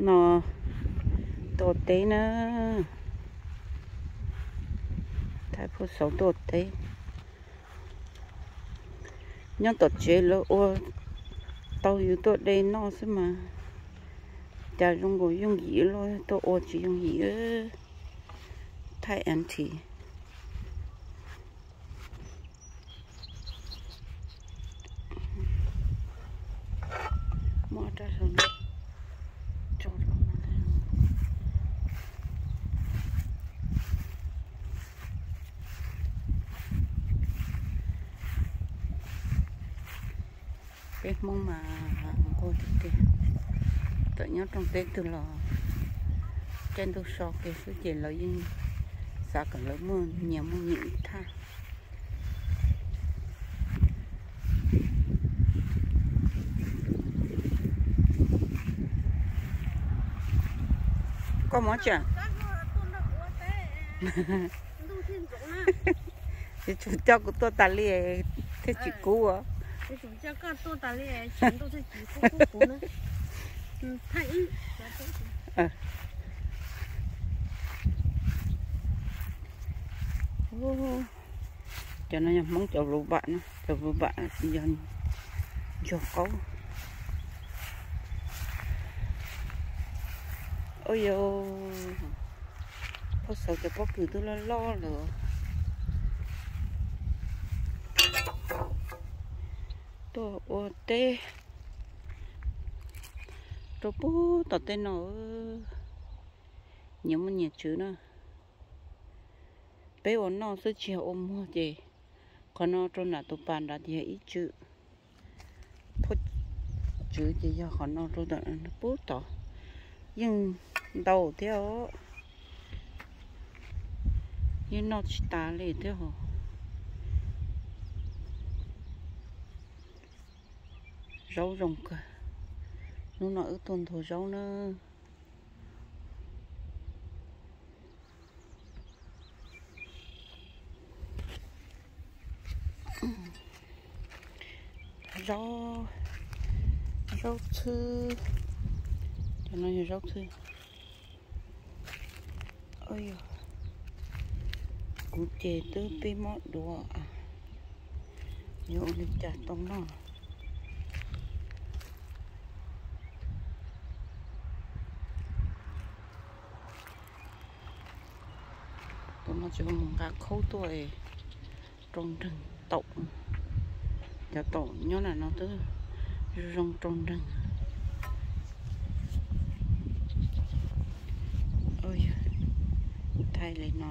No tuaj teb na, thaij phuaj xauv tuaj teb. Nyob tom tsev lawv ua tau yus tuaj de noj xwb mas, cas zoo nkaus yooj yim luaj, tuaj ua tsis yooj yim. Thaij auntie. Peb Hmoob mas nquag tiag tiag, txawm nyob rooj teb twg los caij ntuj so kiag xwb ces lawv yeej xav kom lawv muaj nyias muaj nyias ib thaj. Koj mov tseem, yuav tsum coj kuv tuaj tas li thiaj tsis kub. Cov no yog Hmoob cov vluv vam na, cov vluv vam yog ntsuag qaub. Ua yog phuaj xauv cov pob kws twb loj loj lawm. Tuaj ua teb rau pug tom tej no, nyias muaj nyias tswv na. Peb ua noj xwb tsis yog ua muag ces qhov no rau nram tus pas nrad ces yog ib tswv. Phuaj tswv ces yog qhov no rau pug tod, yeej ntau thiab os. Yeej noj tsis tas li thiab os. Zaub zoo kawg. Hnub no wb tuaj ntug zaub na. Zaub, zaub txhwb, cov no yog zaub txhwb. Kuv ces twb pib mob duav, yuav ua li cas tau noj. Tus no tsis mus nqa khaub tuaj, rau nreeg taum. Cov taum nyob ntawm no twb zoo rau nreeg. Thaij li no